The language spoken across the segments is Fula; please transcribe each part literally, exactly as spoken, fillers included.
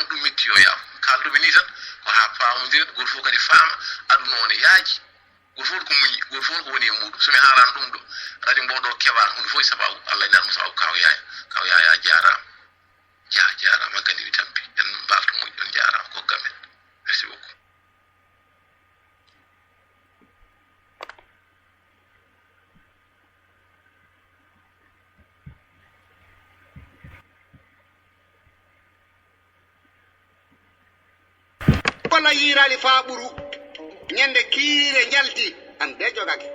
Ɗum mitti yo yaafo. Kaalduɓe nii tan ko haa paamondiren, gooto fof kadi faama aduna o ne yaaji. Gooto fof ko muñi, gooto fof ko woni e muuɗum. So mi haalan ɗum ɗo, radio mbo ɗo keɓaani huunde fof e sabaabu Allah e nder mo sabaabu Kaw Yaaya. Kaw Yaaya jaaraama. Jaa jaaraama kadi mi tampi. En mbaalto moƴƴi, on jaaraama ko gamen. Merci beaucoup. Kono yiiraali faa ɓuru ñande kiire njalti an de jogake.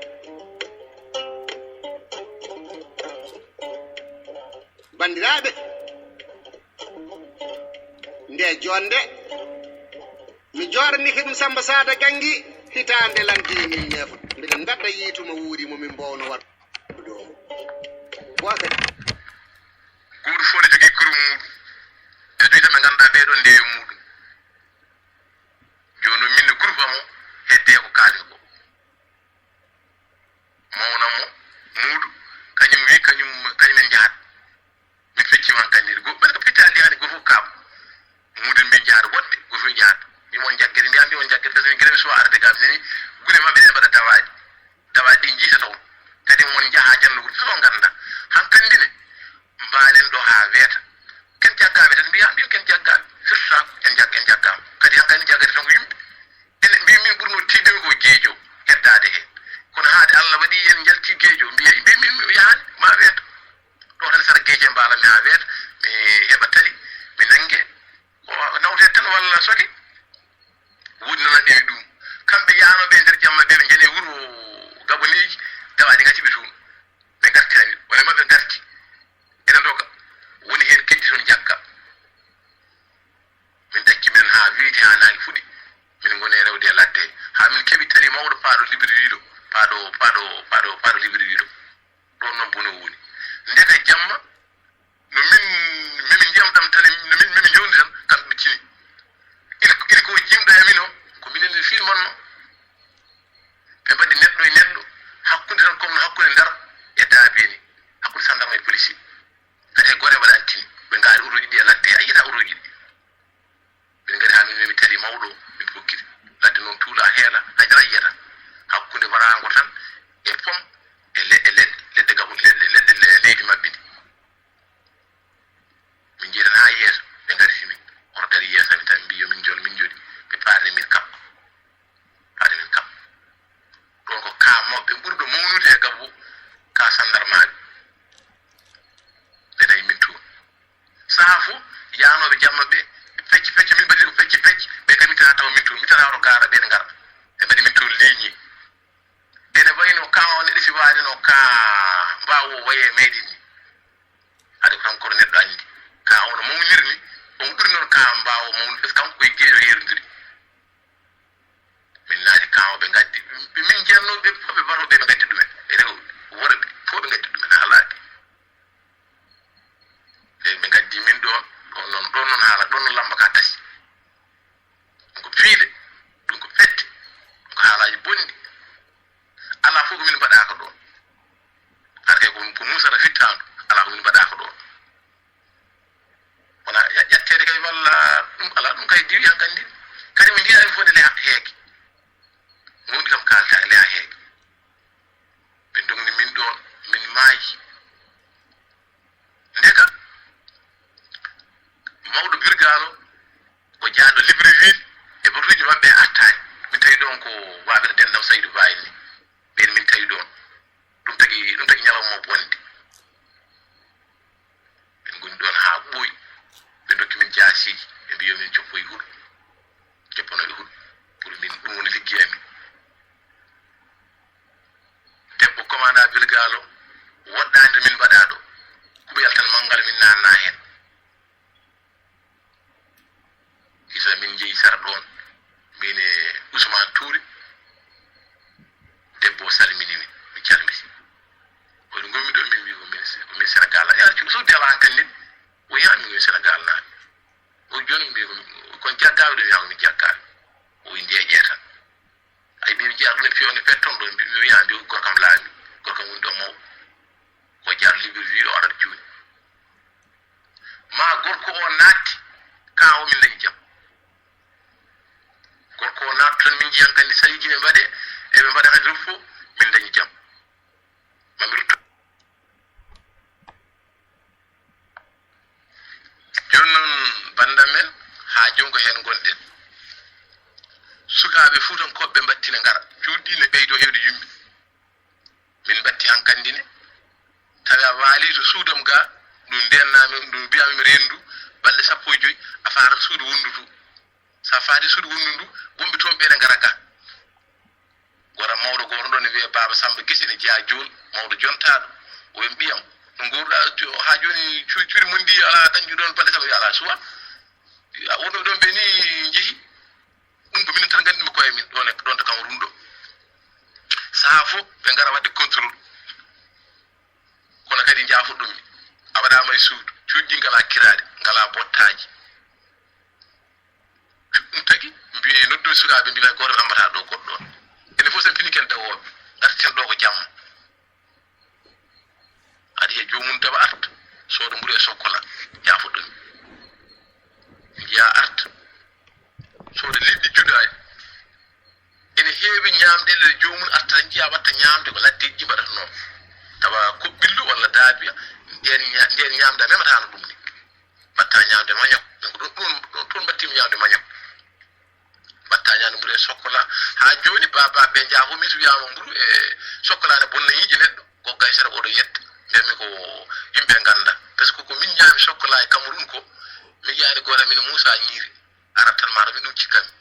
Banndiraaɓe, nde joonde mi jooɗanike ɗum Sammba Saada Ganngi hitaande lan deux mille neuf. Mbiɗen ngadda yiitu mo wuuri mo min mbowno waɗ. Gooto fof ne jogii groupe muuɗum e duuɗe ɓe ngannduɗaa ɓee ɗoo ndeewe muuɗum. Jooni noon min no groupe am o heddee ko kaalmi ko. Mawna mo muuɗum kañum wi kañum kañum en njahat. Min fecci man kandi goɗɗo ɓen ko pittaali yaani goto fof kaaba. Muuɗum min njahat woɗɓe goto fof njahat. Mbimo on jaggere mbiya mbimo on jaggere kasi min gila mi suwa arde ga mi nani gure maɓɓe ɗen mbaɗa dawaaji. Dawa ɗi jiita toon kadi mon njaha jannugol fof on ngannda hankandi ne mbaalen ɗo haa weeta ken jaggaaɓe tan mbiya mbin ken jaggaaɓe firta en jag en jaggaama kadi hankandi jaggade tan ko yimɓe enen mbi min ɓurno tiiɗen ko geejo heddaade heen kono haade Allah waɗi en njalti geejo mbiya mbi min mi yahaani ma weeta ɗo tan sara geeje mbaala mi haa weeta mi heɓa tali mi nannge ko nawte tan walla soke woodi nana ɗewi ɗum kamɓe yaanoɓe e nder jamma ɓe ɓe njani wuro gaboneeji dawaɗi ngati ɓe toon ɓe ngartani wala maɓɓe ngarti ene doga woni heen keddi toon jagga min ɗacci men haa weeti haa naange fuɗi min ngoni e rewde e ladde haa min keɓi tali mawɗo paaɗo libririiɗo paaɗo paaɗo paaɗo paaɗo libririiɗo ɗon noon bono woni ndeka jamma no min memi ndiyam ɗam tan no min memi jawdi tan kamɓe ɓe cini il il ko jimɗo e min o ko minen mi filmanno ɓe mbaɗi neɗɗo e neɗɗo hakkunde tan comme no hakkunde ndar e daabeni hakkunde sandarma e policier kadi hay gooto e waɗani tini ɓe ngaari otoji ɗi e ladde a yiyata otoji ɗi min ngari haa min memi tali mawɗo min pokkiti ladde noon tuula heela hay dara yiyata hakkunde waraango tan e pom e leɗɗe leɗɗe leɗɗe gabon leɗɗe leɗɗe leydi maɓɓe ndi min njeetan haa yeeso ɓe ngarti min oto dari yeeso amin tan mbi yo min jol min jooɗi ɓe paarde min kam paarde min kam ɗon ko ka mawɓe ɓurɗo mawnude e gabbo ka sandarmaaɓe ɓe nayi min toon sahaa fof yaanooɓe jamma ɓe ɓe pecci pecci min mbaɗi ko pecci pecci ɓe kadi min tana tawa min toon min tana oto gaara ɓen ngara ɓe mbaɗi min toon ligne ene wayno ka on ɗesi waade no ka mbaawo waye meɗen ni hade ko tan koto neɗɗo anndi ka ono mawniri ni on ɓuri noon ka mbaawo mawni parce que kanko koye geejo yerodiri min naati ka o ɓe ngaddi ɓe min jeernooɓe ɓe fof ɓe bato ɓe ɓe ngaddi ɗumen e rewɓe worɓe fof ɓe ngaddi ɗumen haa laaɓi ɓe ɓe ngaddi min ɗon ɗon noon ɗon noon haala ɗon noon lamba ka tasi ɗum ko piiɗe ɗum ko pette ɗum ko haalaaji bonɗi alaa fof ko min mbaɗaaka ɗoon hara kay ko ko muusata fittaandu alaa ko min mbaɗaaka ɗoon wona ƴetteede kay walla ɗum alaa ɗum kay diwi han kandi kadi o njiyaani fof nde heege mawɗi kam kaaltaani leha heege ɓe ndogni min ɗoon min maayi ndeka mawɗo birgaalo ko jaaɗo libreville e botuuji maɓɓe attaani min tawi ɗoon ko waɓere dendaw saydu bayni ɓen min tawi ɗoon ɗum tagi ɗum tagi ñalawma o bonde min ngoni ɗoon haa ɓooyi ɓe ndokki min jaasiiji ɓe mbi yo min coppoy huɗo coppanoɗe huɗo pour min ɗum woni liggey amin debbo commanda bilgaalo woɗɗaande min mbaɗa ɗo kuɓeyal tan manngal min nanna heen hisa min njeyi sara ɗoon min e Ousmane Touré debbo o salmini min mi calmiti woni ngonmi ɗo min mbi ko min ko min Sénégal a yara cuuɗi sodde ala hankandi o wiya min ko min Sénégal naaɓe o jooni mbi kon jaggaaɓe ɗo wiya ko min jaggaaɓe o wi ndeeƴee tan ay ɓe jeyaa ɗum e fewne petton ɗo mi wiya mbi gorkam laami gorkam woni ɗo mawɗo ko jaar libre wiiɗo aɗat jooni ma gorko o naatti Haa o min dañi jam. Gorko o naata tan, min njiyan kandi saluuji ɓe mbaɗe, eɓe mbaɗa hannde rufo, min dañi jam. Ma mi rutto. Jooni noon, bannda men, haa jooni ko heen ngonɗen. Sukaaɓe Fuutankooɓe ɓe mbattina ngara, cuuɗi ɗi ne ɓeydoo heewde yimɓe. Min mbatti hankandi ne, tawi a waali to suudam ga, ɗum ndennami, ɗum mbiyami mi reendu, balɗe sappo e joy, a faata suudu wonndu to. So a faati suudu wonndu ndu, wonɓe toon ɓe ne ngara ga. Gora mawɗo gooto ɗon ne wiyee Baaba Samba Gese, ne jeyaa Jool, mawɗo jontaaɗo. O wiyi, "Ɓiyam, no nguurɗaa jo-, haa jooni cu-, cuuɗi mon ɗi alaa dañju ɗon balɗe sappo?" Alaa suwa. A wonno ɗon ɓe ni njehi. Ɗum ko minen tan nganndumi koye min ɗon e, ɗon to Cameroun ɗo. Sahaa fof ɓe ngara waɗde contrôle. Kono kadi njaafoɗon mi. A waɗaama e suudu. Cuuɗi ɗi ngalaa kiraaɗe, ngalaa bottaaji. Ɗum tagi, mbiye noddu sukaaɓe, mbiya gooto ɓe ambataa ɗo goɗɗo on. Enen fof sen fini ken dawooɓe, ngarten ɗo ko jamma. Aɗa yiya joomum dawa arta, sooda mburu e sokkola, jaafoɗon. Njiya arta, sooda liɗɗi juɗaaɗi. Ene heewi ñaamɗe ɗe joomum arta, njiya watta ñaamde ko laddeeji ɗi mbaɗata noon. Tawa koɓɓillu walla daabiya, nden ña-, nden ñaamde a memataa no ɗum ni. Mbatta ñaamde mañok. Min ko ɗum, ɗum, ɗum, ɗum mbattiimi ñaamde mañok. Mbatta ñaamde mburu e sokkola. Haa jooni, baabaaɓe njaafo, mi so wiyaama mburu e sokkola ne bonna yiiƴe neɗɗo. Ko gay sara oɗo yetta. Mbiyatmi ko yimɓe ngannda. Par ce que ko min ñaami sokkola e Cameroun ko, mi yiyaani gooto min Moussa Ñiiri. Arat tan maa to min ɗum cikkanmi.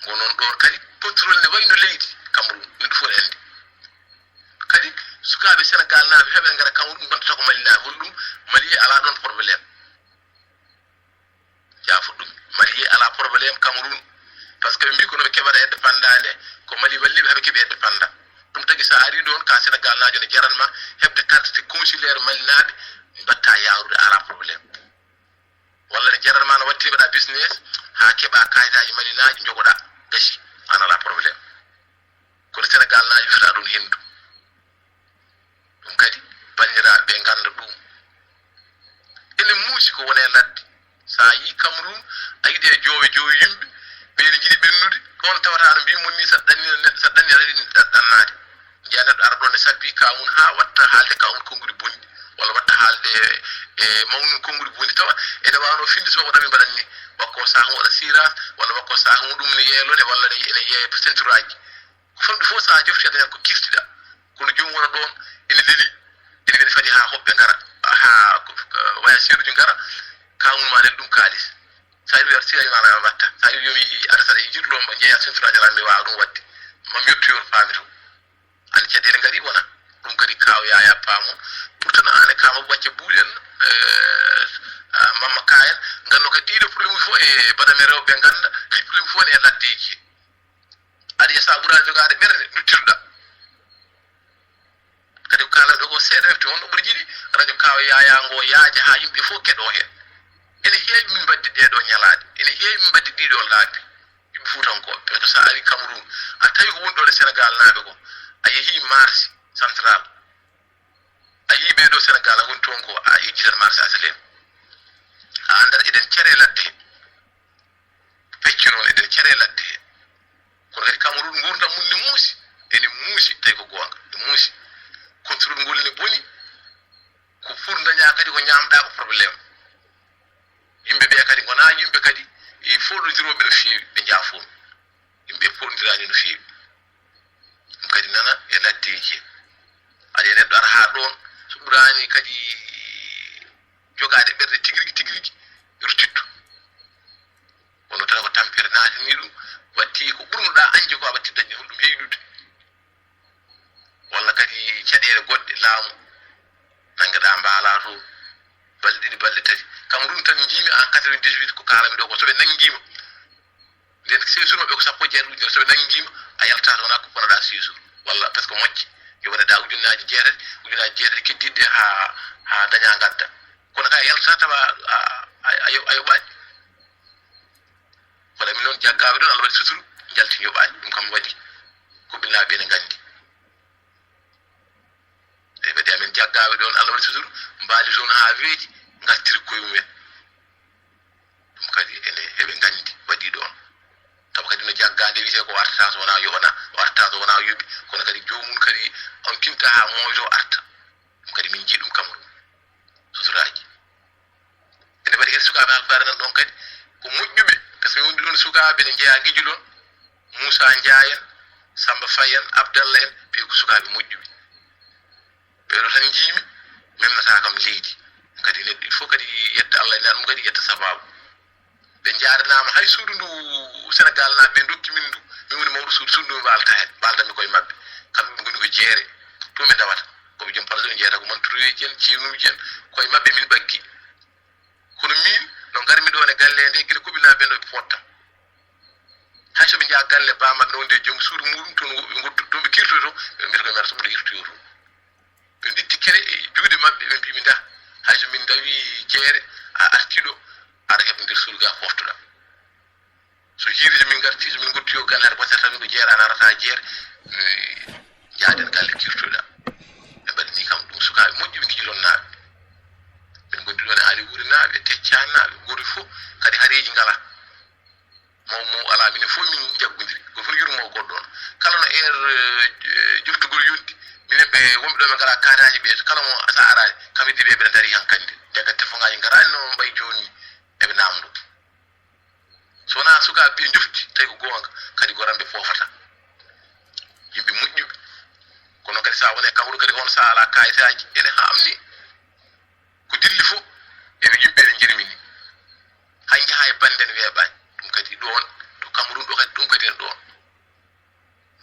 Ngo noon ɗoon kadi, contrôle ne wayi no leydi Cameroun, yimɓe fof ne anndi. Kadi, sukaaɓe Senegal naaɓe heɓe ngara Cameroun, ngonta ko Mali naaɓe, hol ɗum, Mali alaa ɗoon problème. Jaafo ɗum, Mali alaa problème Cameroun, par ce que ɓe mbii ko no ɓe keɓata indépendance nde, ko Mali walli ɓe haa ɓe keɓi indépendance. Ɗum tagi so a arii ɗoon, ka Senegal naajo ne jaran ma heɓde carte consulaire Mali naaɓe, mbatta yaarude, alaa problème. Walla ne jaran ma no waɗti mbaɗa business haa keɓa kayitaaji Mali naaji njogoɗa, gasi, an alaa problème. Kono Senegal naaji fota ɗum henndu. Ɗum kadi banndiraaɓe ɓe ngannda ɗum. Ene muusi ko woni e ladde. So a yii Cameroun, a yiɗi e joowe joowe yimɓe, ɓe ene njiɗi ɓennude, ɗoon tawata no mbiimi ni, so ɗanni neɗɗo, so ɗanni a ɗaɗi ɗannaade. Njiya neɗɗo ara ɗoon ne sabbi kamun haa watta haalde kamun konnguɗi bonɗi, walla watta haalde e mawnun konnguɗi bonɗi, tawa ene waawno finde so ko ɗami mbaɗan ni, wakko saha mum waɗa siras, walla wakko saha mum ɗum ne yeelone, walla ne, ene yeeya senturaaji. Ko famɗi fof so a jofti aɗa ko kirtiɗa. Kono joomum wona ɗoon ene leli, ene weli fadi haa hoɓɓe ngara, haa ko, eh, waya seeɗuji ngara, kamun ma nen ɗum kaalis. Sa yiɗi wiya sira ma na watta. Sa yiɗi yomi ada sara e jirɗo mo jeeya senturaaji ala mi waawa ɗum waɗde. Mam yettu yor faami to. An caɗeele ngari wona. Ɗum kadi kaaw yaya paamo. Pourtant an e kaama wacce buuɗi en, eh, ah, mamma kayen. Nganno ko ɗiɗo problème fof e badame rewɓe ngannda. Ɗi problème fof ne e laddeji. Aɗa yiya sa ɓura jogaade ɓernde, duttirɗa. Kadi ko kaalanɗo ko seeɗa wefti, wonno ɓuri jiɗi radio Kaaw Yaya ngo yaaja haa yimɓe fof keɗoo heen. Ene heewi min mbaɗde ɗee ɗoo ñalaaɗe, ene heewi min mbaɗde ɗii ɗoo laabi, yimɓe Fuutankooɓe. Par ce que so a arii Cameroun, a tawi ko woni ɗoon e Senegal naaɓe ko, a yehii marché central, a yii ɓee ɗoo Senegal a woni toon ko, a yejjitat marché H L M. A anndat eɗen care ladde heen. Pecce noon eɗen care ladde heen. Kono kadi Cameroun nguurndam mum ne muusi, ene muusi, tawi ko goonga, ne muusi. Contrôle ngol ne boni, ko pour dañaa kadi ko ñaamɗaa ko problème. Yimɓe ɓee kadi ngonaa yimɓe kadi, e fof ɗo jirooɓe no feewi, ɓe njaafoo. Yimɓe poonndiraani no feewi. Ɗum kadi nana e laddeeji heen. Aɗa yiya neɗɗo ara haa ɗoon, so ɓuraani kadi jogaade ɓernde tigi rigi, tigi rigi, rutitto. Kono tan ko tampere naatani ɗum, watti ko ɓurnoɗaa añde ko a watti dañde, holɗum heyɗude. Walla kadi caɗeele goɗɗe laamu, nanngeɗaa mbaalaa to, balɗe ɗiɗi, balɗe tati. Cameroun tan njiimi en quatre-vingt-dix-huit ko kaalami ɗo ko, so ɓe nanngiima, nden seesunoɓe ko sappo e jeetati ujunere, so ɓe nanngiima, a yaltataa wonaa ko ponoɗaa seesu. Walla par ce que moƴƴi, yo waɗe ɗa ujunnaaji jeetati, ujunnaaji jeetati keddiiɗe haa, haa dañaa ngadda. Kono ka yaltataa tawa a, a, a, a yo-, a yoɓaani. Kono min noon jaggaaɓe ɗoon, Allah waɗi suturu, njalti yoɓaani. Ɗum kam waɗi ko ɓinnaaɓe ene nganndi. Eɓe de amen jaggaaɓe ɗoon, Allah waɗi suturu, mbaali toon haa weeji, ngartiri koye mumen. So wonaa o yoɓi, kono kadi joomum kadi on tinta haa mooyto arta. Ɗum kadi min njii ɗum Cameroun. Suturaaji. Ene mbaɗi kadi sukaaɓe Haalpulaar nan ɗon kadi ko moƴƴuɓe, par ce que wondi ɗon sukaaɓe ne njeyaa Ngijulon, Muusaa Njaay en, Sammba Fay en, Abdalla en, ɓe ko sukaaɓe moƴƴuɓe. Ɓeeɗo tan njiimi, memnataa kam leydi. Kadi neɗɗo il faut kadi yetta Allah ena ɗum kadi yetta sabaabu. Ɓe njaaranaama hay suudu ndu Senegaal naaɓe ɓe ndokki min ndu, min woni mawɗo suudu, suudu ndu mi waalta heen, waaldanmi koye maɓɓe. Kamɓe ɓe ngoni ko jeere, to ɓe ndewata. Ko ɓe joom palaasoji, ɓe njeeyata ko manturuuji en, ceernuuji en, koye maɓɓe min ɓakki. Kono miin, no ngarmi ɗoon e galle nde, gila Kuɓinaaɓe ɓe no ɓe potta. Hay so ɓe njaha galle baa maɓɓe, wonde joom suudu muuɗum, toon ɓe ngottu, toon ɓe kirtoyto, ɓe mbiyata ko mi ara so ɓe irtoyo toon. Ɓe nditti kere e juuɗe maɓɓe, ɓe mbii mi, ndah, hay so min ndawi jeere, a artii ɗo, aɗa heɓa nder suudu ga poftoɗaa. So jiiri, so min ngartii, so min ngottii o galle, aɗa ɓocca tan ko jeere, a narataa jeere, eh, njaaden galle kirtoɗaa. Ɓe mbaɗi ni kam ɗum sukaaɓe moƴƴuɓe Ngijulonnaaɓe. Min ngondi ɗoon e Aali Wuurinaaɓe, Teccaannaaɓe, gooto fof kadi hareeji ngalaa. Maw maw alaa, minen fof min njaggondiri. Gooto fof ne yurmoo goɗɗo on. Kala no heure, eh, joftugol yonti, minen ɓe wonɓe ɗo ɓe ngalaa kaataaji ɓe, kala mo sa araani, kam idde ɓe ɓe ndarii han kandi. Nde kadi telefoŋaaji ngaraani no mbayi jooni ni, eɓe naamndoo. So wonaa sukaaɓe ɓe njofti, tawi ko goonga, kadi ko remɓe poofataa. Yimɓe moƴƴuɓe. Kono kadi so a wonii e Cameroun kadi on so a alaa kaayitaaji, ene haamni. Ko dilli fof, eɓe yimɓe ene njirmini. Hay njahaa e bannde ne weeɓaani. Ɗum kadi ɗoon, to Cameroun ɗo kadi, ɗum kadi ene ɗoon.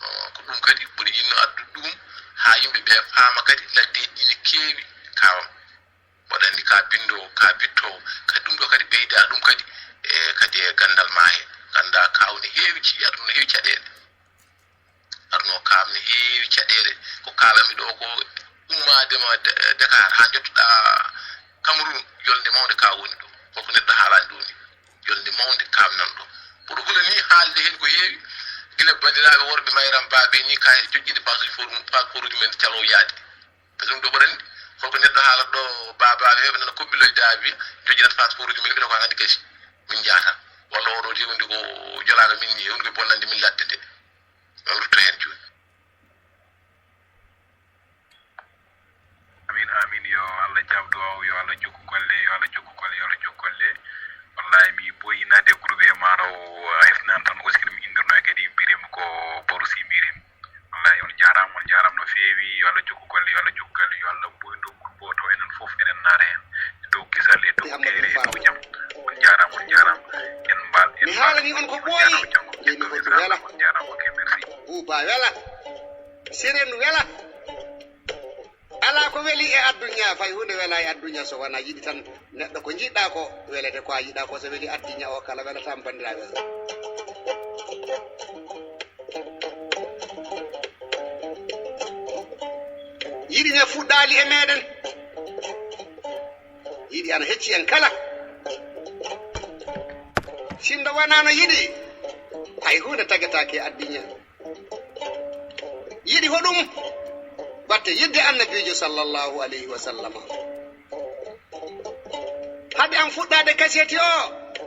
Oh, ko ɗum kadi mboɗo yiɗno addude ɗum haa yimɓe ɓe paama kadi laddeeji ɗi ne keewi kaawam. Mboɗo anndi ka binndoowo, ka bittoowo. Kadi ɗum ɗo kadi ɓeydaa ɗum kadi e, kadi e ganndal maa hee. Nganndaa kaaw ne heewi ci-, aduna ne heewi caɗeele. Arno kaam ne heewi caɗeele. Ko kaalanmi ɗo ko ummaade ma Da-, Dakar haa njottoɗaa Cameroun, yolnde mawnde ka woni ɗo. Holko neɗɗo haalaani ɗo ni? Yolnde mawnde kaam nan ɗo. Mboɗo hula ni haalde heen ko heewi. Gila banndiraaɓe worɓe Mayram Ba ɓe ni ka e joƴƴinde paasuuji for-, paasuuji men calo yaade. Par ce que ɗum ɗo mboɗo anndi, holko neɗɗo haalata ɗo, baabaaɓe heewɓe nana koɓɓilloyde daabi, joƴƴinata paasuuji men, ɓe ko anndi gasi. Min njaata. Walla oɗo de wonde ko jolaaka min ni, wonde ko bonnande min ladde nde. Min rutto heen jooni. Amin, amin. Yo Allah jaab duwaaw, yo Allah jokku golle, yo Allah jokku golle, yo Allah jokku golle. Wallahi, mi ɓooyi naatde groupe he, maaro a heftinan tan aussi, kadi mi inndirno e kadi, mbiyetee mi ko Boru Sy mbiyetee mi. Wallahi, on njaaraama, on njaaraama no feewi. Yo Allah jokku golle, yo Allah jokku golle, yo Allah ɓooynu groupe o tawa enen fof eɗen naata heen. E dow kisal, e dow teeyre, e dow jam. On njaaraama, on njaaraama. En mbaal, en mi haalani on ko ɓooyi, njaaraama janngo, janngo, on njaaraama, ok, merci. Buuba wela, Seren wela. Alaa ko weli e addunya, fay huunde welaa e addunya so wonaa yiɗi tan. Neɗɗo ko njiɗɗaa ko welete, ko a yiɗaa ko so weli addunya o kala welataama, banndiraaɓe. Yiɗi ne fuɗɗaali e meɗen. Yiɗi ana hecci en kala. Sinno wonaa no yiɗi, hay huunde tagetaake e addunya. Yiɗi hoɗum? Batte yidde Annabiijo sallallahu alayhi wa sallam. Hade am fuɗɗaade kaseti o,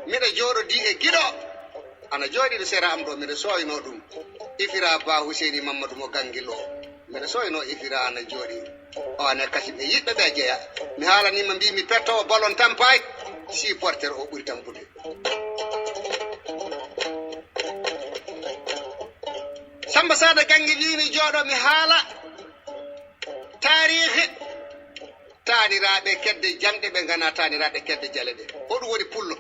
miɗo jooɗodii e giɗo, ana jooɗii ɗo sera am ɗo, miɗo sooynoo ɗum. Ifira Ba Huseyni Mammadu mo Ganngil o, miɗo sooynoo Ifira ana jooɗii. O ana kasi ɓe yiɗɓe ɓe jeya. Mi haalanii ma, mbii mi pettoowo ballon tampaay, supporter o ɓuri tampude. Sammba Saada Ganngil wii mi jooɗo mi haala taariihi taaniraaɓe kedde jamɗe ɓe nganaa taaniraaɓe kedde jale ɗe. Hoɗum woni pullo?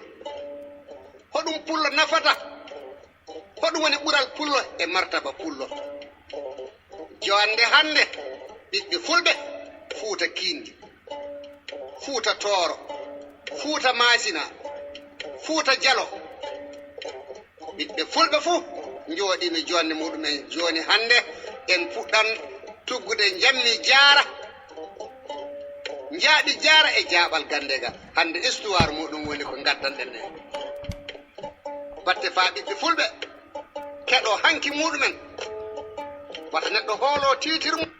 Hoɗum pullo nafata? Hoɗum woni ɓural pullo e martaba pullo? Joɗnde hannde, ɓiɓɓe fulɓe, Fuuta Kiindi, Fuuta Tooro, Fuuta Maasina, Fuuta Jalo, ɓiɓɓe fulɓe fuu njooɗiino joɗnde muɗumen. Jooni hannde en puɗɗan tuggude njammi jaara, njaaɓi jaara e jaaɓal gannde ga. Hannde histoire muɗum woni ko ngaddanɗen en. Batte faa ɓiɓɓe fulɓe keɗoo hanki muɗumen. Wata neɗɗo hoolo tiitir mum.